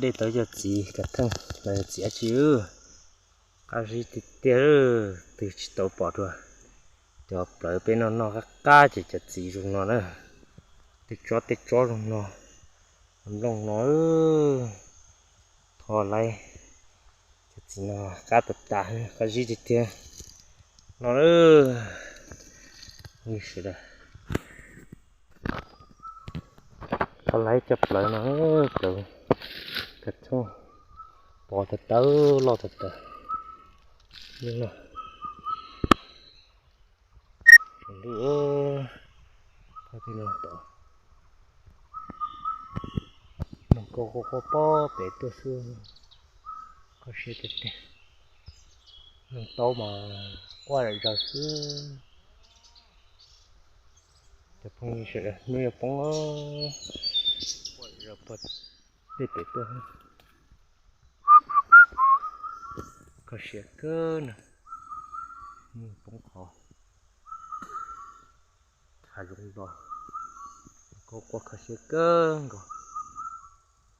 Dej tau cov txiv kav theej los yog txiv dab tsi, qab zib tiag tiag, twb tsis tau pom dua. Cov plawv peb noj noj qab qab ces cov txiv zoo no na, tej tsob tej tsob zoo no, nplooj no, tho laib. Cov txiv no qab tas tas, qab zib tiag tiag no na. Sawv daws, tho laib cov plawv no, plawv kav theej, pov tas tas, loj tas tas. Ntuj, pov thiab no tod, noog kauj quaj quaj pob pem tuaj xwb. Kho siab tiag tiag, noog taub mas quaj zom zaws xwb. Cov phooj ywg sawv daws, hnub yuav poob, quaj zom zaws pob tej pem tuaj. Kho siab kawg na, hnub yuav poob qhov hav zoov los, kauj quaj kho siab kawg nkaus.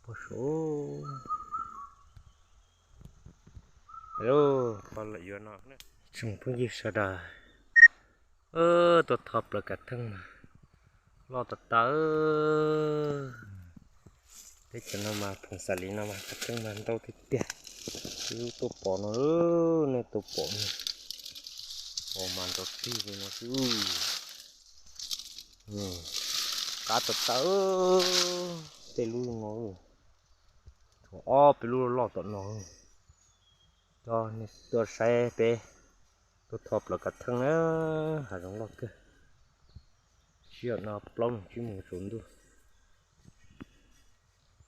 Pob saud, qhov lawm yuav no. Tsoom phooj ywg sawv daws, tuaj tho plawv kav theej mas loj tas tas. Teb chaws no mas phoom xav li no mas kav theej mas ntau tiag tiag. Ib lub tuaj pom no, nej tuaj pom no, pom mas nrov rig li no xwb. Qab tas tas, tej lub no, thaum ob peb lub loj tom no. Coj nej tuaj saib peb tuaj tho plawv kav theej na, hav zoov loj kawg. Sij hawm no plaub moos tsib moos tsaus ntuj,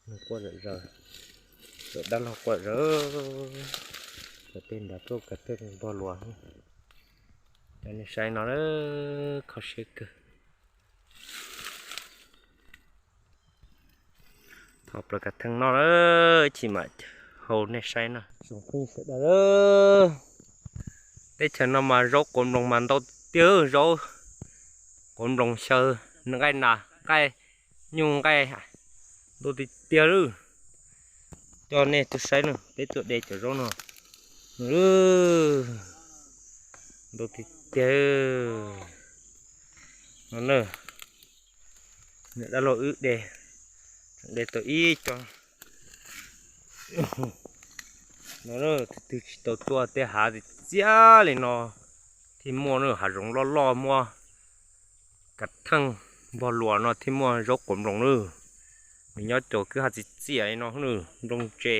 noog quaj zom zaws, cov dab laug quaj zom zaws, cov tej nrad tuaj kav theej npog luas. Coj nej saib no, kho siab kawg. Tho plawv kav theej no, ib chim mam hau nej saib no. Tsoom phooj ywg sawv daws, teb chaws no mas zaub quav nploos mas ntau tiag, zaub quav nploos xyaw, nqaij nas nqaij nyuj nqaij ntau tiag tiag lawm. Coj nej tuaj saib no, peb tuaj de cov zaub no, ntau tiag tiag no na. Niam dab laug wb de, tseem de tau ib co no, twb tsis tau tuaj tej hav txias txias li no thiaj muaj na, hav zoov loj loj muaj kav theej npog luas no thiaj muaj zaub quav nploos na. Nws nyob cov kwj ha txias txias li no na, nplooj ntse.